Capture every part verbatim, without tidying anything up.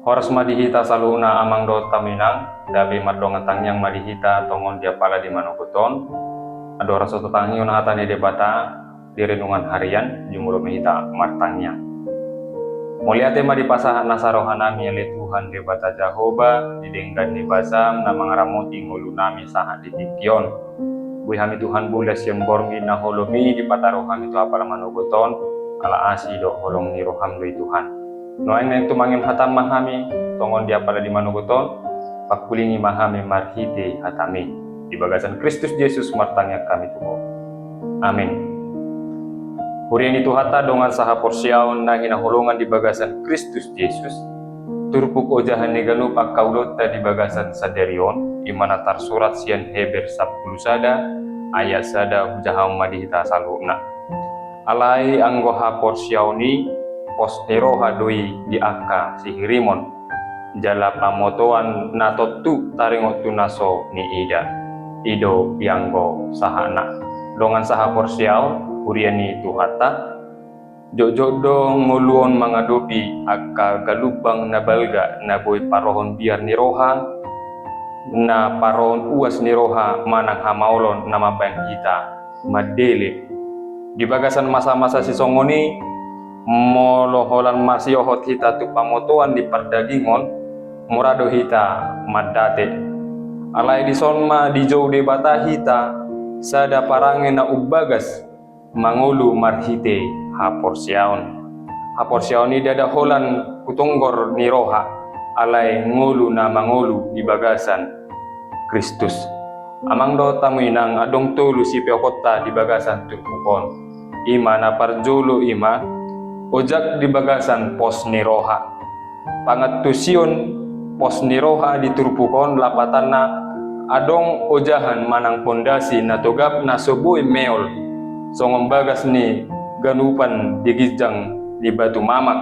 Horas ma di hita saluhutna amang dohot hamu inang, gabe mardongan tangiang ma di hita tongon di apala di manogot on. Andorang so tatangihon hata ni Debata di renungan harian, jumolo ma hita martangiang. Mauliate ma dipasahat nasa rohanami ale Tuhan Debata Jahowa, di denggan ni basam na mangaramoti ngolunami sahat di tingki on. Boi hami Tuhan bulas sian borngin na holom i dipataru hami tu apala manogot on, ala asi dohot holong ni roham do i Tuhan. Nuaeng naeng tumangihon hatam ma hami tongon di apala di manogot on, pangkulingi ma hami marhite hatami. Di bagasan Kristus Jesus martangiang hami tu Ho. Amin. Huria ni Tuhanta dongan sahaporseaon na hinaholongan di bagasan Kristus Jesus, turpuk ojahan ni ganup angka ulaonta di bagasan sadari on, i ma na tarsurat sian Heber sampulu sada, ayat sada, hujaha ma di hita saluhutna. Alai anggo haporseaon i, pos ni roha do i di angka sihirimon, jala pamotoan na tontu taringot tu na so niida. I do ianggo sahatna. Dongan sahaporseaon, huria ni Tuhanta, jotjot do ngolu on mangadopi angka galumbang na balga na boi parohon biar ni roha, na parohon uas ni roha manang hamaolon na mambahen hita mandele. Di bagasan masa-masa sisongon i, molo holan marsiohot hita tu pamotoan ni pardagingon, mura do hita mandate. Alai dison ma dijou Debata hita sada parange na umbagas, mangolu marhite haporseaon. Haporseaon i ndada holan hutonggor ni roha, alai ngolu na mangolu di bagasan Kristus. Amang dohot hamu inang, adong tolu sipeokonta di bagasan turpuk on. I ma na parjolo i ma, ojak di bagasan pos ni roha. Pangantusion pos ni roha di turpuk on lapatanna adong ojahan manang pondasi na togap na so boi meol, songon bagas ni ganupan di ginjang ni batu mamak.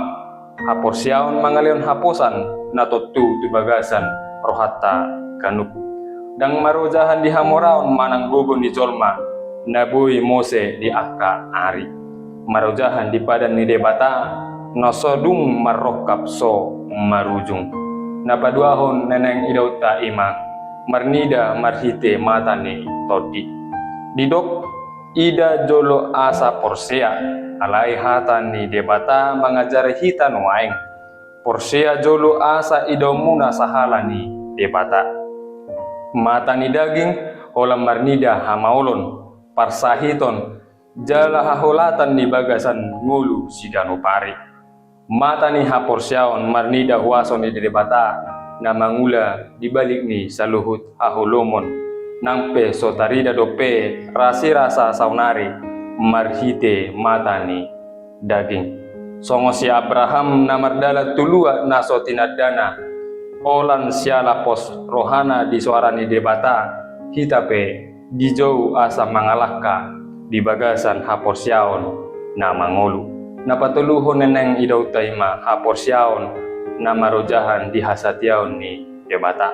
Haporseaon mangalehon haposan na tontu tu bagasan rohanta ganup. Ndang marojahan di hamoraon manang gogo ni jolma na boi mose di angka ari. Marojahan di padan ni Debata na so dung marrongkap so marujung. Na paduahon na naeng idaonta i ma marnida marhite mata ni tondi. Didok, ida jolo asa porsea, alai hata ni Debata mangajari hita nuaeng. Porsea jolo asa idaonmuna sahala ni Debata. Mata ni daging, holan marnida hamaolon, parsahiton, jala haholatan ni bagasan ngolu siganup ari. Mata ni haporseaon marnida huaso ni Debata na mangula di balik ni saluhut haholomon, nang pe so tarida dope rasirasa saonari marhite mata ni daging. Songon si Abraham na mardalan tu lua na so tinandana, holan siala pos rohana di soara ni Debata, hita pe dijou asa mangalangka di bagasan haporseaon na mangolu. Na patoluhon na naeng idaonta i ma haporseaon na marojahan di hasatiaon ni Debata.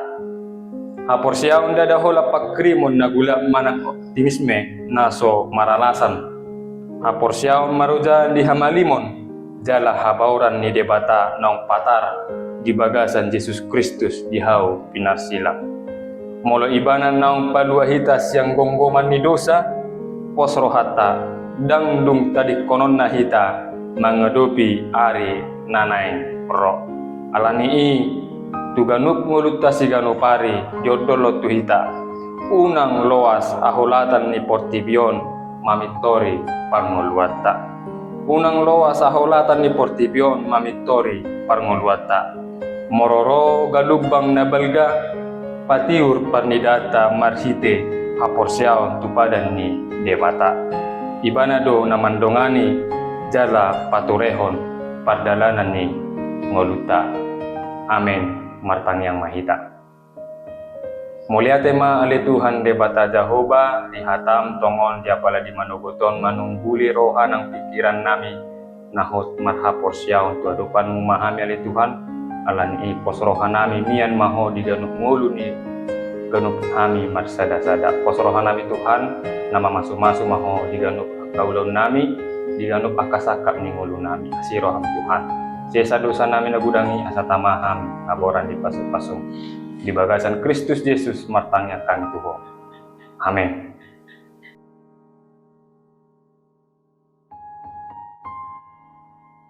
Haporseaon ndada holan panghirimon na gulap manang optimisme na so maralasan. Haporseaon marojahan di hamalimon jala habaoran ni Debata naung patar di bagasan Jesus Kristus di hau pinarsilang. Molo Ibana naung palua hita sian gomgoman ni dosa, pos rohanta, ndang dung tadingkononna hita mangadopi ari na naeng ro. Ala ni i, tu ganup ngolunta siganup ari diondolhon tu hita, unang loas haholatan ni portibi on mamintori parngoluanta. Unang loas haholatan ni portibi on mamintori parngoluanta. Molo ro galumbang na balga, patiur parnidaanta marhite haporseaon tu padan ni Debata. Ibana do na mandongani jala paturehon pardalanan ni ngolunta. Amen. Martangiang ma hita. Mauliate ma ale Tuhan Debata Jahowa, di hataM tongon di apala di manogot on manungguli roha nang pingkirannami na hot marhaporseaon tu adopanMu ma hami ale Tuhan. Ala ni i pos rohanami mian ma Ho di ganup ngolu ni ganup hami marsadasada. Pos rohanami Tuhan, na mamasumasu ma Ho di ganup angka ulaonnami, di ganup angka sangkap ni ngolunami. Asi rohaM Tuhan. Sesa dosa nami na godang i, asa tama hami hamoraon ni pasu-pasum. Di bagasan Kristus Jesus martangiang hami tu Ho. Amen.